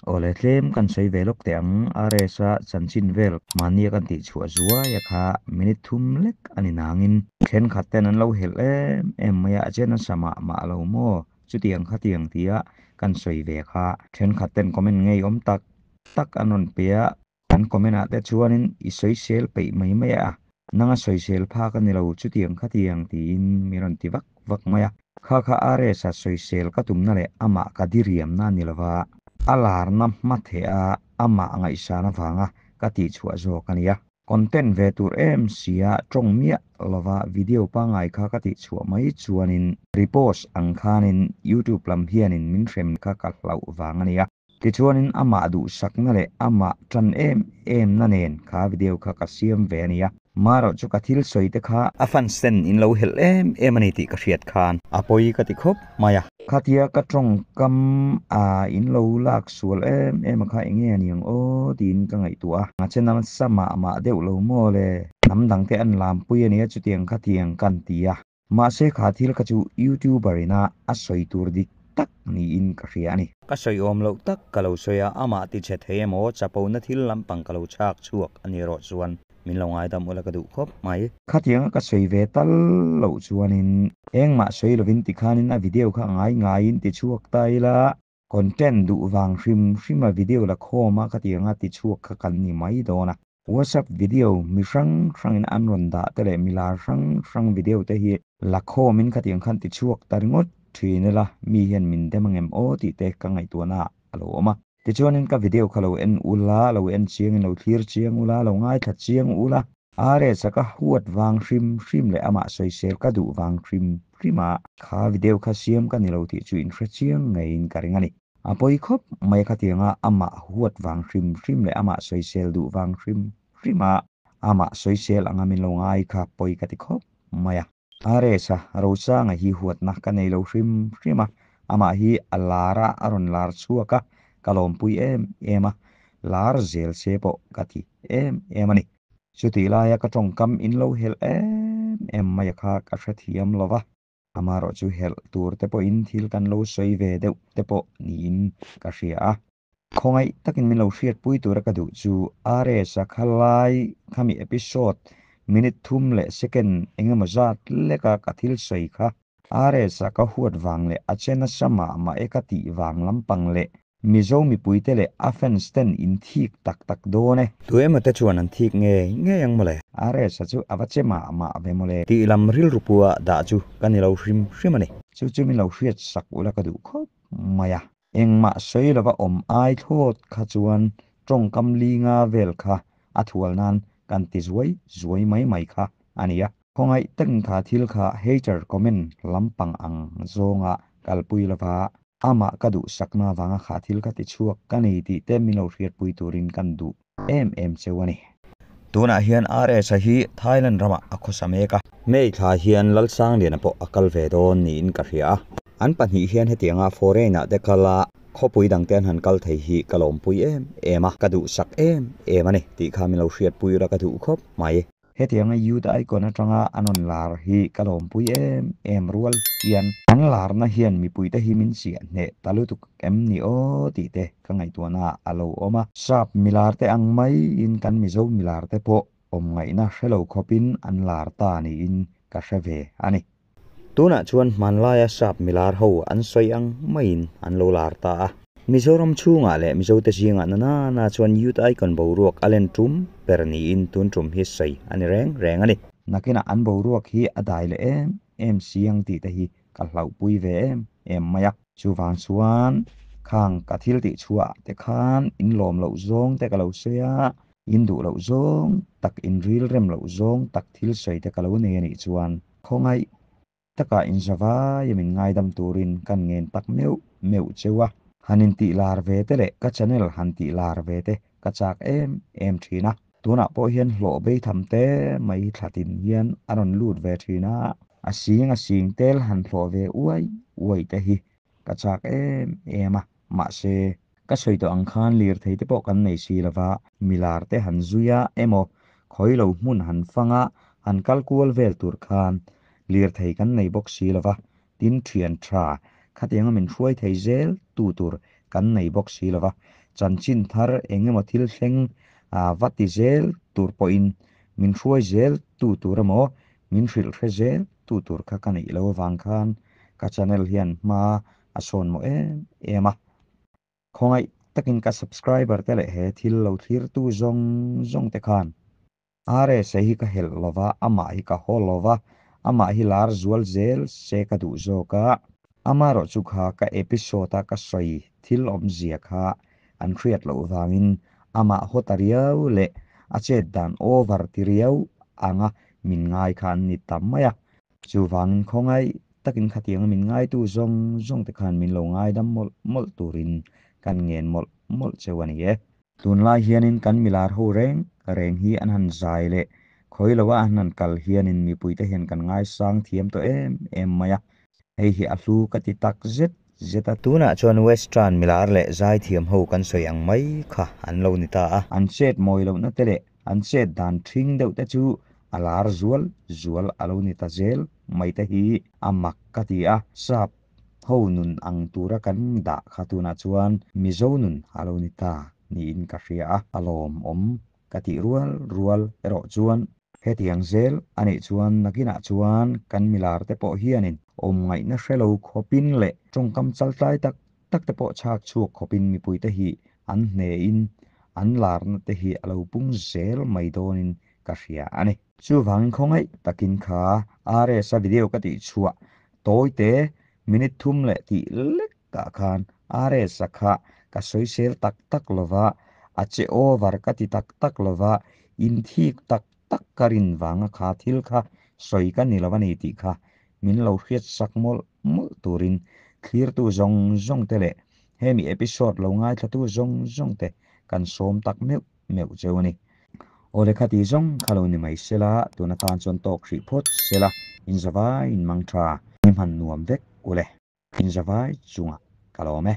Awle tlem kan sawi ve lawk teh ang, RS-a chanchin vel mahnia kan tih chhuah zuai a kha minute thum lek a ni nangin thenkhat ten an lo helh em em mai a, a chen nasa mah mah lo maw? Chutiang khatiang tia kan sawi ve kha thenkhat ten comment ngei awm tak tak an rawn pe a, An comment ah te chuanin i sawisel peih mai mai a, nanga sawisel phak a ni lo chutiang khatiang tiin min rawn ti vak vak mai a. Kha kha RS a sawisel ka tumna leh amah ka diriamna a ni lova, a larna hma theh a amah ngaihsan avanga ka tihchhuah zawk a nia. Content ve tur em sia tawng miah lova video pangngai kha ka tihchhuah mai chuanin repost ang khanin YouTube lam hianin min hrem kha ka hlauh vang a nia. Tichuanin amah duhsakna leh amah tan em emna nen kha video kha ka siam ve a nia. Marawh chu ka thil sawi te kha a fans ten in lo helh em em a ni tih ka hriat khan a pawi ka ti khawp mai a. Khatia ka tawngkam a in lo lak sual em em a kha enge a niang aw tiin ka ngaihtuah a. A che nasa mah mah deuh lo maw le, hnam dangte an lampui a nia chutiang khatiang kan ti a. Mahse kha thil kha chu YouTuber ina a sawi tur dik tak niin ka hria a ni. Ka sawi awm loh tak ka lo sawi a, amah ti chhe thei emaw chapona thil lampang ka lo chhak chhuak a ni erawh chuan min lo ngaidam ula ka duh khawp mai. Khatianga ka sawi ve tal loh chuanin engmah sawi lovin tikhanin a video kha ngai ngaiin ti chhuak ta ila, Content duh vang hrim hrim a video la khawm a khatianga ti chhuak kha kan ni mai dawn a. WhatsApp video mi hrang hrangin an rawn dah te leh mi lar hrang hrang video te hi la khawmin khatiang khan ti chhuak ta ringawt thin ila mi hian min dem angem aw tih te ka ngaihtuahna ah a lo awm a. Tichuanin ka video kha lo en ula, lo en chiangin lo thlir chiang ula, lo ngaithla chiang ula. RS a ka huat vang hrim hrim leh amah sawisel ka duh vang hrim hrim a, kha video kha siam ka ni lo tih chu inhre chiang ngeiin ka ring a ni. A pawi khawp mai khatianga amah huat vang hrim hrim leh amah sawisel duh vang hrim hrim a, amah sawisel anga min lo ngai kha pawi ka ti khawp mai a. RS a Rosanga hi huatna ka nei lo hrim hrim a, amah hi a lar a, a rawn lar chhuak a, ka lawmpui em em a, lar zel se pawh ka ti em em a ni. Chutih laia ka tawngkam in lo helh em em mai a kha ka hrethiam lo va, amaherawhchu helh tur te pawhin thil kan lo sawi ve deuh te pawh niin ka hria a. Khawngaih takin min lo hriatpui tura ka duh chu RS a khalai khami episode minute thum leh second engemaw zat leka ka thil sawi kha RS a ka huat vang leh a che nasa mah mah e ka tih vang lampang leh Mizo mipuite leh a fans ten in thik tak tak dawn e. Tu emaw te chuan an thik ngei ngei ang mawle. RS a chu a va che mah mah ve mawle. Tih lam rilru pua dah chu ka ni lo hrim hrim a ni. Chu chu min lo hriat sak ula ka duh khawp mai a. Engmah sawi lova awm ai thlawt kha chuan tawngkam linga vel kha a thual nan kan ti zuai zuai mai mai kha a nia. Khawngaih takin kha thil kha hater comment lampang ang zawnga kalpui lova amah ka duhsakna avanga kha thil kha ti chhuak ka nei tih te min lo hriatpui turin kan duh em em cheu a ni. Tunah hian RS-a hi Thailand ramah a khawsa mek a. May thla hian Lalsangliana pawh a kal ve dawn niin ka hria a. An pahnih hian hetianga foreign-ah te kal a, khawpui dangte an han kal thei hi ka lawmpui em em a, ka duhsak em em a ni tih kha min lo hriatpui ula ka duh khawp mai. Hetianga Youth Icon atanga an rawn lar hi ka lawmpui em em rual hian an larna hian mipuite hi min chiah hneh ta lutuk em ni aw tih te ka ngaihtuahna ah a lo awm a. Sap milar te ang maiin kan Mizo milar te pawh awm ngaihna hre lo khawpin an lar ta niin ka hre ve a ni. Tunah chuan hmanlaia sap milar ho an sawi ang maiin an lo lar ta a. Mizoram chhungah leh Mizote zingah na na na chuan Youth Icon boruak a len tum ber niin tun tum hi sawi a ni reng reng a ni. Nakinah an boruak hi a dai leh em em si ang tih te hi ka hlauhpui ve em em mai a. Chuvang chuan khang ka thil tih chhuah te khan in lawm loh zawng te ka lo sawi a, in duh loh zawng tak in ril rem loh zawng tak thil sawi te ka lo nei a nih chuan khawngaih takah in zavaia min ngaidam turin kan ngen tak meuh meuh cheu a. Han intih lar ve te leh ka channel han tih lar ve te ka chak em em thin a. Tunah pawh hian hlawh bei tham te mai thla tin hian a rawn lut ve thin a, a sing a sing tel han hlawh ve uai uai te hi ka chak em em a, mahse ka sawi tawh ang khan lirthei te pawh kan nei si lova, milar te han zui a emaw khawi lo hmun han fang a han kal kual vel tur khan lirthei kan nei bawk si lova, tin thian tha khatianga min hruai thei zel tu tur kan nei bawk si lova, chanchin thar eng emaw thil thleng va ti zel tur pawhin min hruai zel tu tur emaw min hrilh hre zel tu tur kha ka neih loh avang khan ka channel hian hma a sawn mawh em em a. Khawngaih takin ka subscriber te leh he thil lo thlirtu zawng zawng te khan RSa hi ka helh lova, amah hi ka haw lova, amah hi lar zual zel se ka duh zawk a. Amaherawh chu kha ka episode a ka sawi thil awmzia kha an hriat loh vangin amah haw ta riau leh a chet dan over ti riau anga min ngai kha an ni ta mai a. Chuvangin khawngaih takin khatianga min ngaitu zawng zawng te khan min lo ngaidam mawlh mawlh turin kan ngen mawlh mawlh cheu a ni e. Tunlai hianin kan milar ho reng reng hi an han zai leh khawi loa an han kal hianin mipuite hian kan ngaisang thiam tawh em em mai a, hei hi a hlu ka ti tak zet zet a. Tunah chuan Western milar leh zaithiam ho kan sawi ang mai kha an lo ni ta a. An chet mawi lohna te leh an chet dan ṭhing deuh te chu a lar zual zual a lo ni ta zel mai te hi a mak ka ti a, sap ho nun ang tura kan dah kha tunah chuan Mizo nun a lo ni ta niin ka hria a, a lawmawm ka tih rual rual erawh chuan hetiang zel a nih chuan nakinah chuan kan milar te pawh hianin awm ngaihna hre lo khawpin leh tawngkam chaltlai tak tak te pawh chhak chhuak khawpin mipuite hi an hnehin an larna te hi a lo pung zel mai dawnin ka hria a ni. Chuvangin khawngaih takin kha RS-a video ka tih chhuah tawite minute thum leh tih lek ah khan RS-a kha ka sawisel tak tak lova, a che over ka ti tak tak lova, inthik tak tak ka rin vanga kha thil kha sawi ka ni lo a ni tih kha min lo hriat sak mawlh mawlh turin thlirtu zawng zawng te leh hemi episode lo ngaithlatu zawng zawng te kan sawm tak meuh meuh cheu a ni. Aw lehkha ti zawng kha lo ni mai sela, tun atan chuan tawk hrih phawt sela, inzavai in mang tha, ni hman nuam vek ule. Inzavai chungah ka lawm e.